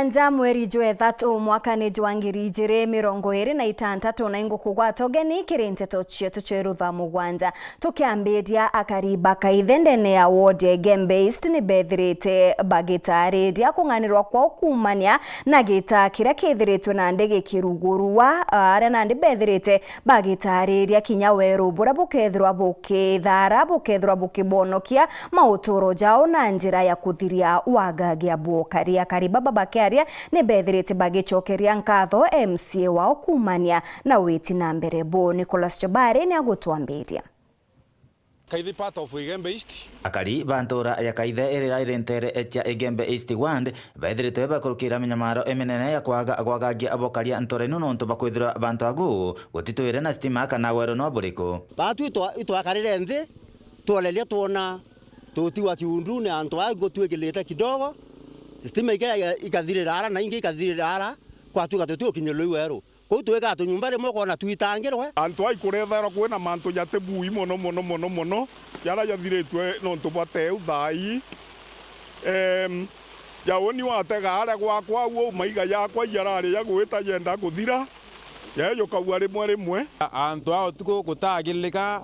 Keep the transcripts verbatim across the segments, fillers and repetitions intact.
Nja mweri jwa ithatu mwakani jwa ngiri ijiri mirongo iri na itantatu, na ingukugwata ugeni kiri nteto cietu cia rutha mugwanja. Tukiambiria, akari ba Kaithe ndene ya ward ya Igembe East ni bethirite bagitaariria kung'anirwa kwao kuumania na gita kiria kithiritwe nandi gikirugurua, aria nandi bethirite bagitaariria kinya weru buria bukethirwa bukithara, bukethirwa bukibonokia mauturo jao na njira ya kuthiria wagagia bwokari. Akari baba bakiaria ni bethirite bagicokeria nkatho M C A wao kuumania na witi na mbere buu. Nicholas Chobari ni agutwambiria. Kaithe part of Igembe East. Akari ba ntura ya Kaithe iria iri ntere cia Igembe East Ward baithiritwe bakurukira minyamaro iminene ya kwaga gwagagia bokaria ntura ino nontu bakwithirwa bantu agu gutitwire na stima kana weru no buriku. Baatu itwa-, itwakarire nthi, twoleria twona tutigwa kiundune antu aa gutwikilite kidogo, stima ike-, ikathirira ara na ingi ikathirira ara, kwatuika tutigukinyirwa iu weru. Kuu twikaa tunyumba rimwe ukoona twitangirwe. Antu ai kurethairwa kwina mantu jati bui mono, mono, mono, mono, jaria jathiritwe nontu bwa teu thaa ii. Em, ja uni watega aria gwakwa, uu maiga jakwa ijarari ja gwita jenda kuthira, jae jukagua rimwe rimwe. Antu a utuku gutagirika,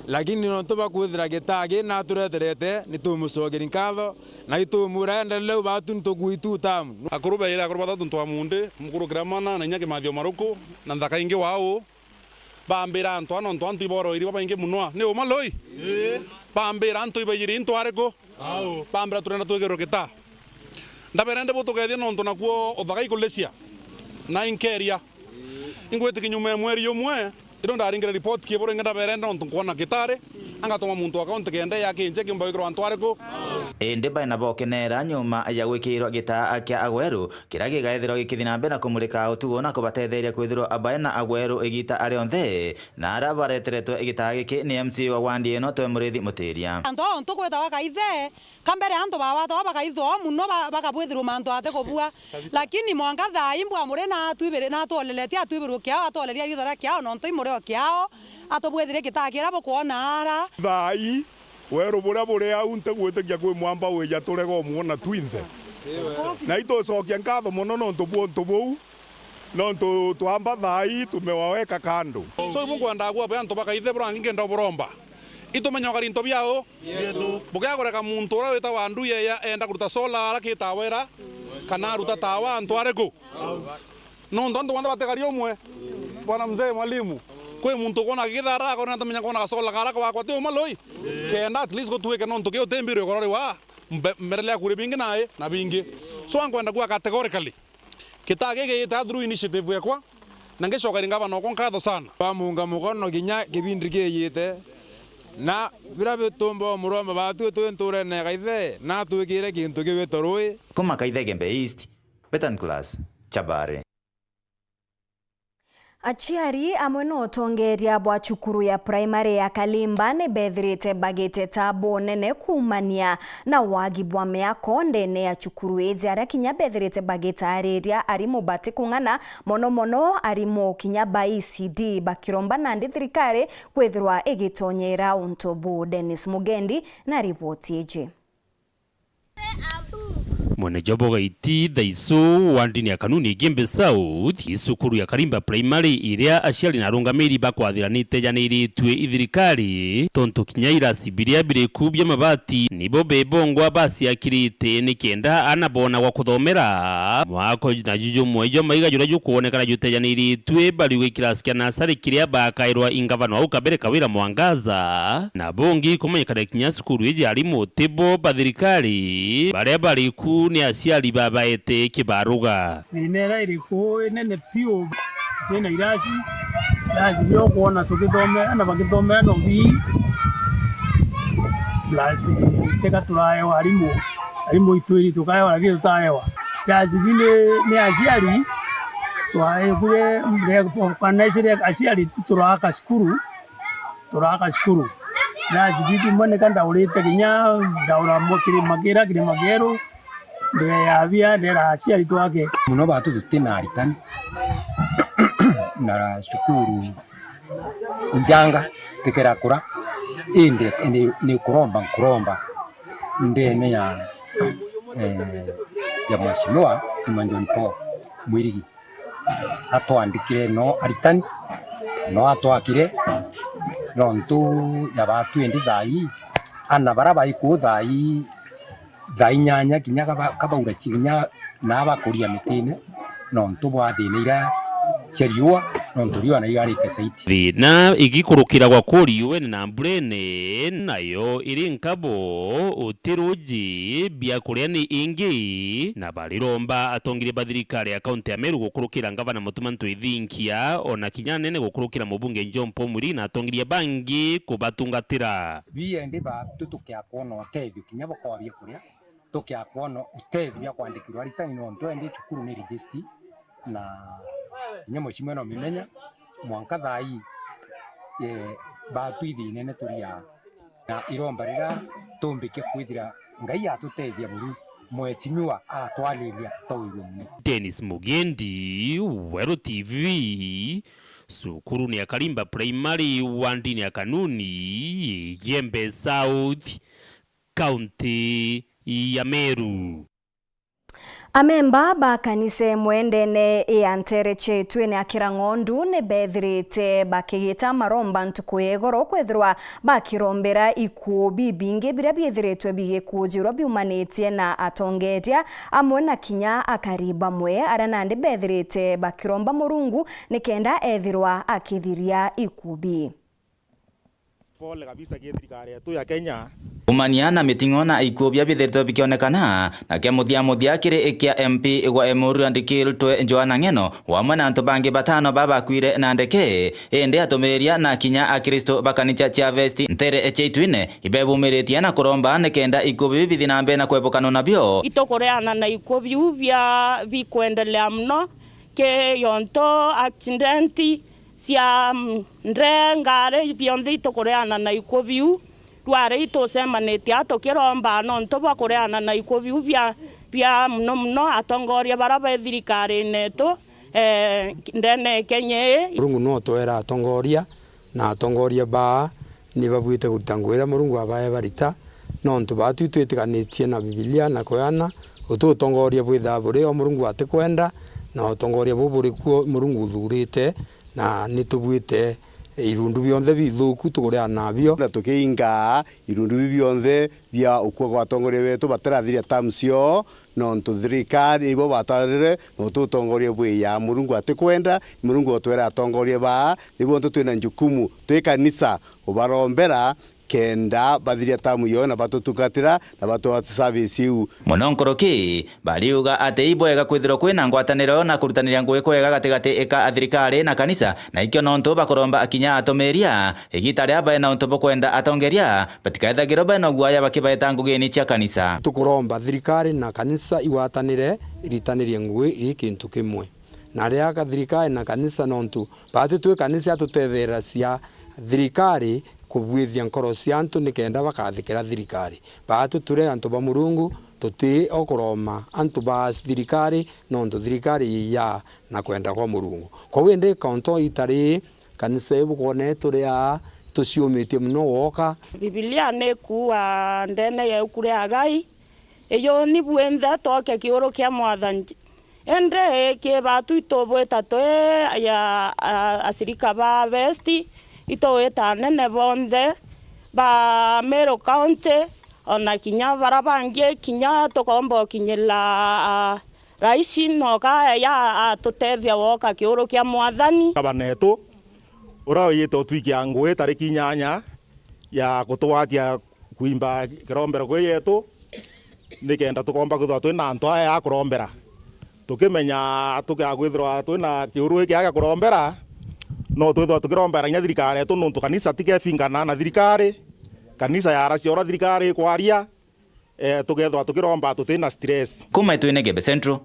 lakini nontu bwa kwithira gitagi natureterete, ni tumucokeri nkatho. Na itumwira endelea ubatu ntuku itu tamu. Akuru bairi, akuru bathatu ntwa mundi, mukuru Kiramana na inya Kimathio Maruku, na nthaka ingi wau. Bambira antu ana, nontu antu iboroiri babaingi muno. Ni uma loi? Ii. Bambira antu ibaijiri into ariku? Au. Bambira turenda twigirwe gita. Ndabere ndi butugeethie nontu nakuo uthaka ikulicia. Na inkeria. Ingwitikia nyuma ya mweri umwe, irio ndaringire report kiburu ingi ndaberenda nontu nkwona gitari, angatuma muntu wa kaunti kenda ya kinje kiumba gwikirwa antu ariku? Indi baina bokenera nyuma ya gwikirwa gitaa kia agweru, kiria gigaethirwa gikithii na mbere na kumurika utugo na kubatetheria kwithirwa baina agweru igita arionthe, na aria bareteretwe gitaa giki ni M C A wa wandi ino Twe Murithi Mutiria. Antu ao ntuku itagwa Kaithe, ka mbere antu bawatagwa bakaithwa mono, ba-, bakabwithirwa mantu ati kubua. Kabisa. Lakini mwanka thaa ii mbwa muri na atwibiri-, na atwoleretie atwibirwe kiao, atwoleria riitho ria kiao, nontu i muri o kiao, atubwithirie gitaa kiria bukwona ara. Thaa ii, weru buria buri au ntigwitikia kwi mwamba wija turega umwona twinthe. Na itucokia nkatho mono nontu bwa untu buu, nontu twamba thaa ii tumewaweka kando. So, ibu nkwenda kuba antu ba Kaithe burangi nkenda buromba. Itumenye ukari into biao. Yetu. Bukiaga kureka muntu uria witagwa Nduyeya enda kuruta solar ara kitawa ira, kana aruta tawa antu ariku? Nontu antu bonthe batikari umwe. Bwana mzee mwalimu, kwi muntu ukwona githara, akona ntamenya kwona gasola kara kwakwa ti uma loi? Kenda at least gutuike nontu kiu ti mbiru ikorori wa mbe-, mbere ya kuri bingi nai na bingi. So ankwenda kuwa categorically, gitaa giki gita through initiative ekwa, na ngicokeria ngavana okwa nkatho sana. Twamuunga mukono kinya kibindi kiijite, na biria bitumba umuromba baatu twi nturene ya Kaithe, na atwikire kintu kiwito rui. Kuma Kaithe Igembe East, Betan Class, Chabari. Aciari amwe na utongeeria bwa cukuru ya primary ya Kalimba ni bethirite bagiteta bunene kuumania na wagi bwa miako ndene ya cukuru iji, aria kinya bethirite bagitaariria arimu bati kung'ana, mono mono arimu kinya ba E C D, bakiromba nandi thirikari kwithirwa igitonyera untu buu. Dennis Mugendi na riboti iji. Mwene Jobo Gaiti Thaisu wa ndini ya Kanuni Igembe South, i cukuru ya Kalimba Primary iria aciari na arungamiri bakwathiranite janairitue i thirikari, tontu kinya irasi biria biriku bia mabati nibo bebongwa baciakirite nikenda aana boona gwa kuthomera. Mwako na juju mwejo maiga juria jukwonekana jutejaniritue bariuga ikirasi kia nasari kiria bakairwa i ngavana wau Kabere Kawira Mwangaza, na bungi kumenyekana kinya cukuru iji arimu tibo ba thirikari, baria bari ku ni aciari babaete kibaruga. Thina iria iri ku inene piu, tutina irasi, irasi biria ukwona tugithomera na bagithomera no bii, plus tiga turaewa arimu, arimu itwiri tukaewa lakini tutaewa. Irasi bii ni, ni aciari, twaikuire, kana icire aciari tu turaaka cukuru, turaaka cukuru. Irasi bii bimwe nika ndaurite kinya, ndaura mo-, kirima kira, kirima kieru, ndire ya bia, ndera aciari twake. Muno batu tutina aritani na cukuru njanga tikerakura, indi ni, ni kuromba nkuromba ndene ya, eh, ya mheshimiwa Kuma John Paul Mwirigi atwandikire no aritani, no atwakire, nontu ya baatu indi thaa ii, ana bara bai kuu thaa ii, thaa inyanya kinya kaba-, kabaura kinya na bakuria mitine, nontu bwa thina iria cia riua, nontu riua nayo yarite saiti. Thina igikurukira gwa kuri yuene na mburene, nayo iri nkabo, uti ruji, biakuria ni ingi, na bariromba atongeria ba thirikari ya kaunti ya Meru gukurukira ngavana Mutuma M'Ethingia, ona kinya anene gukurukira mubunge John Paul Mwirigi na atongeria bangi kubatungatira. Biendi baatu tukia kwona utethio kinya bwa kwa biakuria, tukia kwona utethio bwa kwandikirwa aritani, nontu endi cukuru ni register, na kinya mweshimiwa no mimenya, mwanka thaa ii, eh, baatu ithinene turia. Na iromba riria tumbike kwithira Ngai atutethia buru, mweshimiwa atwariria twaigwe muno. Dennis Mugendi, Weru T V, cukuru ni ya Karimba Primary, wandini ya Kanuni, Igembe South, kaunti ya Meru. Amemba ba kanisa imwe ndene ya ntere cia Itwine ya Kirang'ondu ni bethirite bakigita maromba ntuku ya igoro kwithirwa bakirombera ikuo bibingi biria biithiritwe bigikujirwa biumanitie na atongeria amwe na kinya akari bamwe aria nandi bethirite bakiromba Murungu nikenda ethirwa akithiria ikuo bii. Pole kabisa ki thirikari yetu ya Kenya. Umania na miting'o na ikuo bia bithiritwe bikionekana, na kia muthia muthia kiri kia M P wa Emuru Randi Kiltwe Joanna Ng'eno, wamwe na antu bangi batano babakwire na ndeke. Indi atumiria na kinya Akristo ba kanisa cia Vesti ntere cia Itwine ibebumiritie na kuromba nikenda ikuo biu bithi na mbere na kwebukanwa nabio. Itukureana na ikuo biu bia bikwendelea muno, ki yonto accident cia, mm, ndee, ngari, bionthe itukureana na ikuo biu. Rwari itucemanitie aa tukiromba nontu bwa kureana na ikuo biu bia, bia muno muno atongoria bara be thirikarine yetu, eh, ndene ya Kenya ii. Murungu no twera atongoria, na atongoria baa ni babuite kurita ngugi iria Murungu abae barita, nontu baatu itwitikanitie na Bibilia na kweana, uti utongoria bwithaa buri o Murungu atikwenda, na utongoria buu buri kuo Murungu uthurite, na ni tubuite irundu bionthe bithuku tukureana nabio. Na tukiinga irundu biu bionthe bia ukua gwa atongoria betu batarathiria term ciao, nontu thirikari ibo batarire, nontu utongoria bwiya Murungu atikwenda, Murungu otwera atongoria baa, nibo ntu twina njukumu twi kanisa ubarombera, kenda bathiria term yao na batutungatira na batwati service iu. Muno nkuruki, bariuga ati ibwega kwithirwa kwina ngwataniro na kurutaniria ngugi kwega gatigati ka athirikari na kanisa, na ikio nontu bakuromba kinya atumiria, igita ria bae na untu bukwenda atongeria, batikethagirwe bae na guaya bakibaeta ngugini cia kanisa. Tukuromba thirikari na kanisa igwatanire, iritanirie ngugi ii kintu kimwe. Na riria ka thirikari na kanisa, nontu baati twi kanisa, tutetheeragia thirikari kubwithia nkoro cia antu nikenda bakathikira thirikari. Baati turi antu ba Murungu, tuti o kuroma antu ba thirikari, nontu thirikari iiyaa na kwenda kwa Murungu. Kwou indi kauntu itari kanisa ibukwona turi aa tuciumitie muno gwoka. Bibilia ni ikuuga ndene ya iuku ria Agai, Iyuni bwinthe, twoke kiuru kia Mwathani. Indi ki baatu itubwita twi ya, a, acirika ba Vesti, itugwita anene bonthe ba Meru County, ona kinya bara bangi, kinya tukomba ukinyira, a, Raisi, noka ya atutethia woka kiuru kia Mwathani. Gavana wetu, uria wijite utwikia ngugi tariki inyanya ya kutugwatia kwimba kirombero kwi yetu, nikenda tukomba kwithirwa twina antu aya a kurombera. Tukimenya tukiaga kwithirwa twina kiuru giki gia kurombera, no twithirwa tukirombera kinya thirikari yetu, nontu kanisa tikebingana na thirikari, kanisa yaracia uria thirikari ikwaria, eh, tukethirwa tukiromba tutina stress. Kuma Itwine Igembe Central,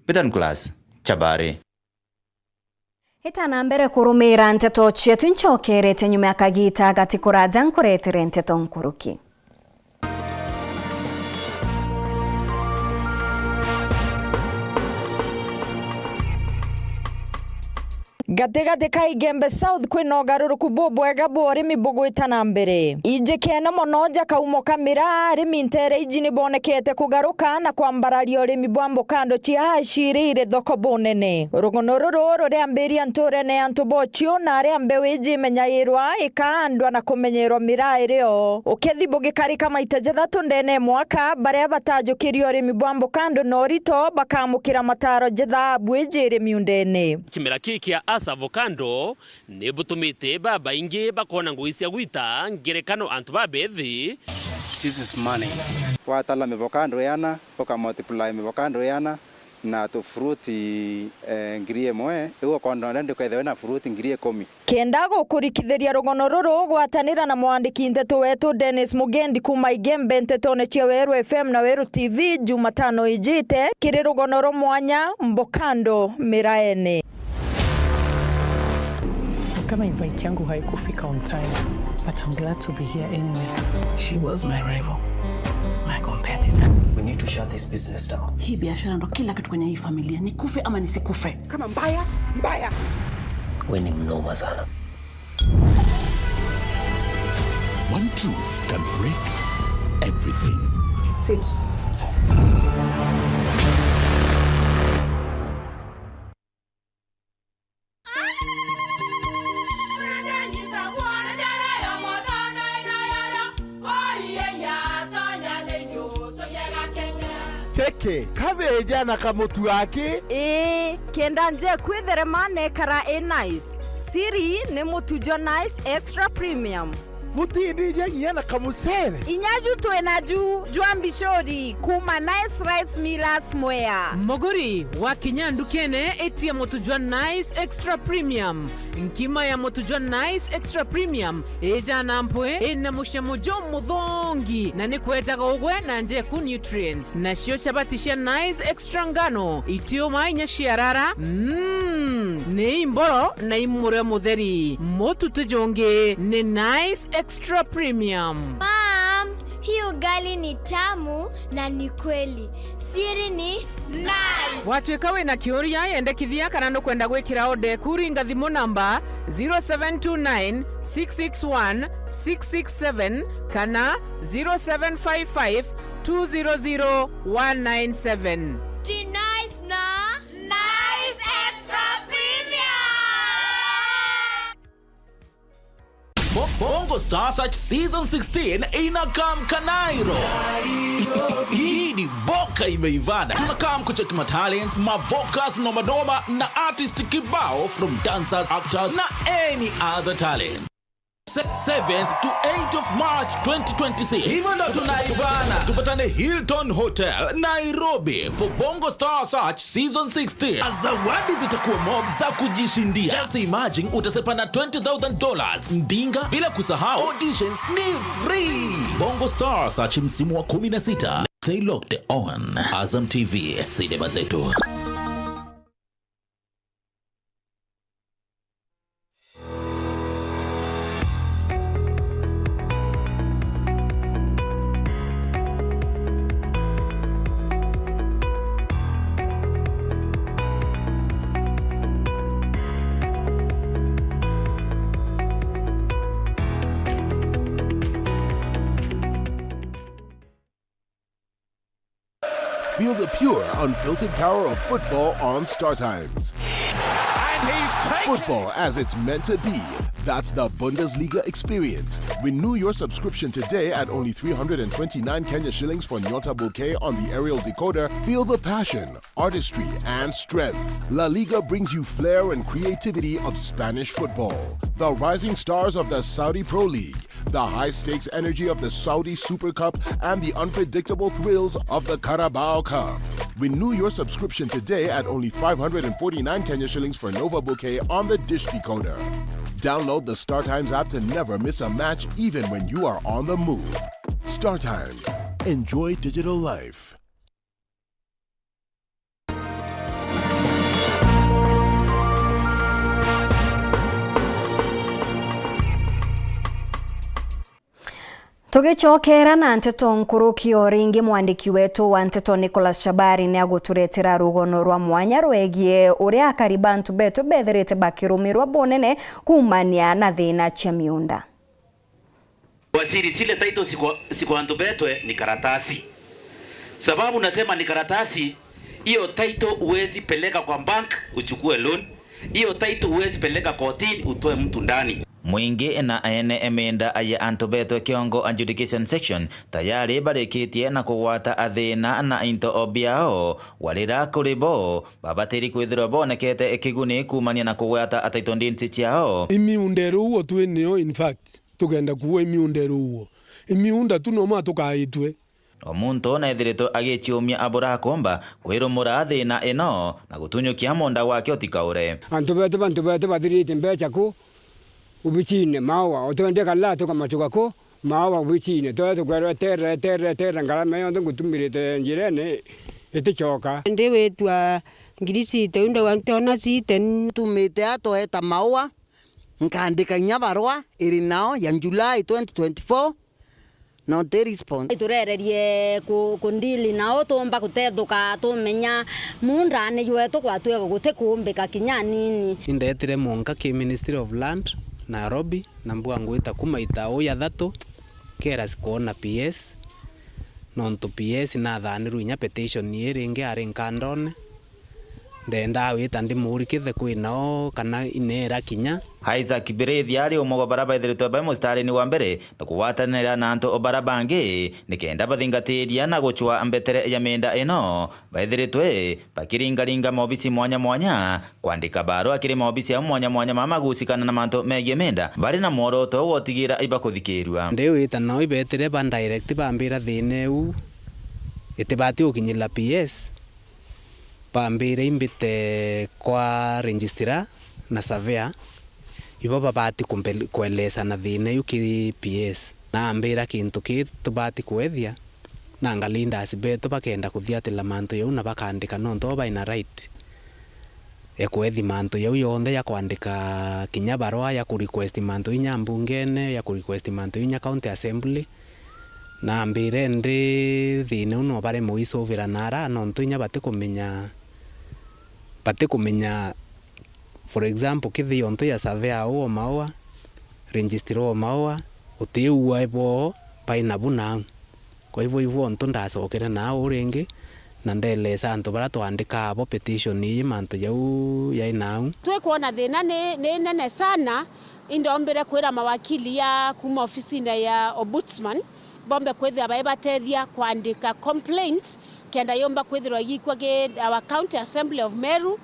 Peter Nicholas Chabari. Itana mbere kurumiira nteto cietu, incokerete nyuma ya kagiita gati kuraja nkuretere nteto nkuruki. Gatigati ka Igembe South kwina ugaruruku bubwega bwa urimi bugwita na mbere. Injikene mono ja kaumo ka miraa, arimi nteere iji ni bonekete kugaruka na kwambararia urimi bwa mbokando cia aciirire thoko bunene. Rugono ruru ruriambiria ntuurene ya antu bocio, na aria mbeu iji imenyairwa, ikaandwa na kumenyerwa miraa irio. Ukethi bugikarika maita jathatu ndene ya mwaka, baria batajukirie urimi bwa mbokando na urito bakamukira mataaro ja thaabu iji iri miundene. Kimera kii kia Asa Avocado ni butumite babaingi bakoona ngugi cia gwita ngerekano antu babethi. This is money. Watala mivokando yana, ukamultiply mivokando yana na tu fruit, eh, ngiri imwe, iu ukoona ndukethirwe na fruit ngiri ikumi. Kenda gukurikithiria rugono ruru, gwatanira na mwandiki nteto wetu Dennis Mugendi kuuma Igembe ntetone cia Weru F M na Weru T V Jumatano ijite kiri rugono rwa mwanya Mbokando Miraene. Kama invite yangu haikufika on time, but I'm glad to be here anyway. She was my rival, my competitor. We need to shut this business down. Hii biashara ndo kila kitu kwenye hii familia, nikufe ama nisikufe. Kama mbaya, mbaya. We ni mnoma sana. One truth can break everything. Sit tight. Keke, kabeja na kamutu aki? Ii, kenda nje kwitherema nekara i nice. Siri ni mutu jwa Nice Extra Premium. Butindija nginya na kamucere. Inya ju twina ju jwa mbicuri kuuma Nice Rice Millers Mwea. Muguri, wakinya ndukene, itia mutu jwa Nice Extra Premium. Nkima ya mutu jwa Nice Extra Premium ijana mpwi, ina mucamo jumuthongi, na ni kwejaga ugwe na njeku nutrients. Nacio chabati cia Nice Extra ngano, itiuma inya ciarara, mm, ni imboro na imurio mutheri. Mutu ti jungi, ni Nice Extra Premium. Mom, hii ugali ni tamu na ni kweli. Siri ni Nice. Watuika wina kiuria, yendekithia kana nukwenda gwikira order eku, ringa thimu namba zero seven two nine, six six one, six six seven kana zero seven five five, two zero zero, one nine seven. Ji Nice na Nice Extra Premium. Bo-, Bongo Star Search Season sixteen inakam Kanairo. Hii ni boka imeivana. Tunakam kucheck matalents, mavocals, nomanoma na artist kibao from dancers, actors na any other talent. Se-, seventh to eighth of March twenty twenty-six. Hivyo ndo tunaivana. Tupatane Hilton Hotel, Nairobi for Bongo Star Search Season sixteen. Zawadi zitakuwa mob za kujishindia. Just imagine utasepa na twenty thousand dollars, ndinga, bila kusahau auditions ni free. Bongo Star Search msimu wa kumi na sita. Stay locked on Azam T V, sinema zetu. Feel the pure, unfiltered power of football on Star Times. And he's taken Football as it's meant to be. That's the Bundesliga experience. Renew your subscription today at only three hundred and twenty-nine Kenya shillings for Nyota Bouquet on the aerial decoder. Feel the passion, artistry, and strength. La Liga brings you flair and creativity of Spanish football. The rising stars of the Saudi Pro League, the high-stakes energy of the Saudi Super Cup, and the unpredictable thrills of the Carabao Cup. Renew your subscription today at only five hundred and forty-nine Kenya shillings for Nova Bouquet on the dish decoder. Download the StarTimes app to never miss a match, even when you are on the move. StarTimes. Enjoy digital life. Tugicokera na nteto nkuruki o ringi, mwandiki wetu wa nteto Nicholas Shabari ni aguturetera rugono rwa mwanya rwegie uria akari ba antu betu bethirite bakirumirwa bunene kuumania na thina cia miunda. Waziri, zile title ziko, ziko antu betwe ni karatasi. Sababu nasema ni karatasi, hiyo title huwezi peleka kwa bank uchukue loan. Hiyo title huwezi peleka kotini utoe mtu ndani. Mwingi na ene miunda ya antu betwe kiongo adjudication section tayari barikitie na kugwata athina na into biao, warira kuri bo babatiri kwithirwa bonekete kiguni kuumania na kugwata title deeds ciao. Imiunda iruuo twi nio, in fact, tukenda kuua imiunda iruuo. Imiunda tu noma tukaitwe. O muntu naithiritwe agiciumia abura akomba kwirumura thina ino na gutunyukia munda gwake utikaure. Antu betu, bantu betu bathirite mbeca ku ubicine, maua, utwende kala tukamachuka ku, maua ubicine, twe tukwerwa eterera, eterera, eterera, ngarama yonthe ngutumirite njirene iticoka. Ndi witwa ngiri ciite, unda wa ntona ciite. Ntumite atweta maua, nkandika kinya barua iri nao ya July twenty twenty-four, no ti response. Iturererie ku, ku deal nao, tuumba kutethuka, tumenya muundani jwetu gwatwega guti kuumbika kinya anini. Indetire mwanka ki Ministry of Land, Nairobi, na mbua ngwita kuma ita uu ya thatu, keras kwona P S, nontu P S nathanirwe inya petition ii ringi ari nkandone. Ndenda wita ndimurikithe kwina o kana ineera kinya. Isaac Birithia ari umwe wa bara baithiritwe bai mustarini wa mbere na kugwatanira na antu bara bangi nikenda bathingatiria na gucwa mbetere ya miunda ino baithiritwe bakiringaringa maobisi mwanya mwanya, kwandika barua kiri maobisi au mwanya mwanya ma magusikana na mantu megie miunda, bari na mworoto wa utigira ibakuthikirua. Ndiwita nao ibetire ba direct bambira thina iu itibati gukinyirira P S. Bambire imbite kwa registrar na surveyor, ibo babati kumbe-, kuelesana thina iu ki P S. Nambira kintu ki tubati kwethia, na nga leaders betu bakenda kuthiatira mantu jau na bakandika, nontu bo baina right ya kwethi mantu jau yonthe, ya kwandika kinya barua ya ku request mantu inya mbungene, ya ku request mantu inya county assembly. Nambire ndi thina uu no baremwe isuvira nara, nontu inya batikumenya, batikumenya, for example, kithii ontu ya surveyor uu o maua, registrar o maua, utiua boo bai nabu nau. Kwa hivyo, hivyo ontu ndacokere nau ringi, na ndelesa antu baria twandikaa bo petition ii mantu jau yai nau. Twikwona thina ni, ni nene sana, indombire kwira mawakili ya kuma ofisine ya Ombudsman bombe kwithira baibatethia kwandika complaint kenda yumba kwithirwa igikwa gi our County Assembly of Meru,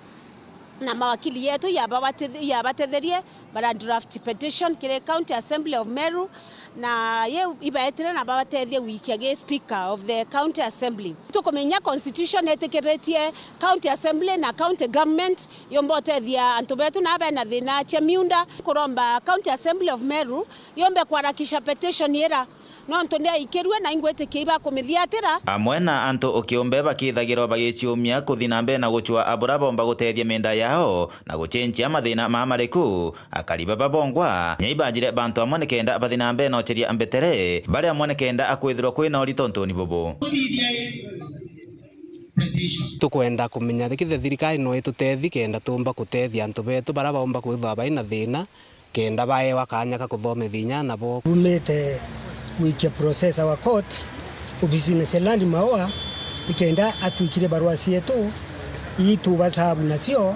na mawakili yetu yabawatith-, yabatetherie bara draft petition kiri County Assembly of Meru, na ye ibaetire na babatethie gwikia gi Speaker of the County Assembly. Tukumenya constitution itikiritie County Assembly na County Government yumba utethia antu betu na bena thina cia miunda. Kuromba County Assembly of Meru yumbe kwarakisha petition ira, nontu ndiaikirue na ingwitikia ibakumithiatira. Amwe na antu ukiumbe bakithagirwa bagiciumia kuthi na mbere na gucwa abura bomba gutethia miunda yao na gucenjia mathina ma mariku. Akari baba bongwa, kinya ibanjire bantu amwe nikenda bathi na mbere na uceria mbetere, bari amwe nikenda akwithirwa kwina urito ntuni bubu. Tukwenda kumenya kithira thirikari no itutethi kenda tumba kutethia antu betu bara baumba kwithwa bai na thina, kenda baewa kanya ka kuthomithia inya nabo. Tumite gwikia process our court obisine cia Land Maua, ikenda atwikire barua cietu ii tubasabu nacio,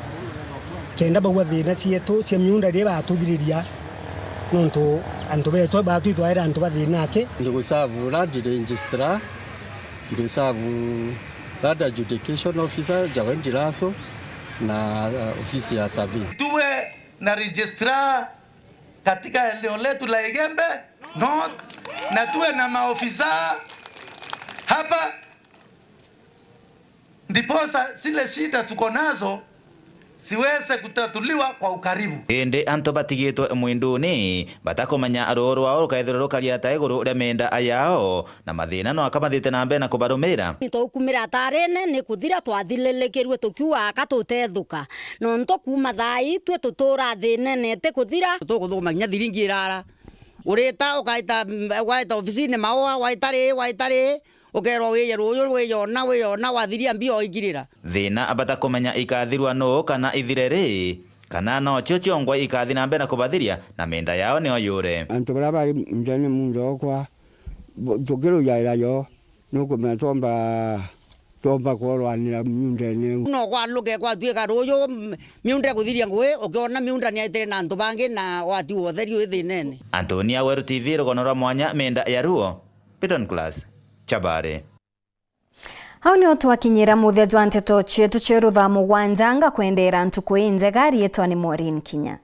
kenda baua thina cietu cia miunda riria batuthiriria, nontu antu betu batwitwaira antu ba thina aki. Ndi gusabu Land Registrar, ndi gusabu Land Adjudication Officer, Jawendi Lasso, na, uh, ofisi ya survey. Tuwe na registrar katika eneo letu la Igembe North, na tuwe na maofisa hapa, ndiposa zile shida tuko nazo ziweze kutatuliwa kwa ukaribu. Indi antu batigitwe mwinduni batakumenya ruu rwao rukaithirwa rukari ata iguru ria miunda yao, na mathina no aka mathite na mbere na kubarumira. Ni twaukumira atarine, ni kuthira twathililekirue tukiuga aka tutethuka. Nontu kuuma thaa ii twi tutura thinene ti kuthira. Tukuthukuma kinya thiringi irara, Urita, ukaita, ukaita ofisini maua, waita ri, waita ri, ukerwa wije ruuju, wije ona, wije ona, wathiria mbio, waikirira. Thina abata kumenya ikathirwa nuu kana ithire ri, kana nocio ciongwa ikathi na mbere na kubathiria na miunda yao nio yure. Antu baria bari miundene muunda okwa, bo-, tukirujaira yo, nukumenya twomba, twomba kworwanira miundene iu. No kwaluke kwatuika ruuju, m-, miunda ikuthiria ngui, ukiona miunda niaitire na antu bangi na wati wa utheri wi thinene. Antonia, Weru T V, rugono rwa mwanya, miunda ya Ruo, Piton Class, Chabari. Au nio twakinyira muthia jwa nteto cietu cieru thaa mugwanja, ngakwendera ntuku injega, riitwa ni Maureen Kinya.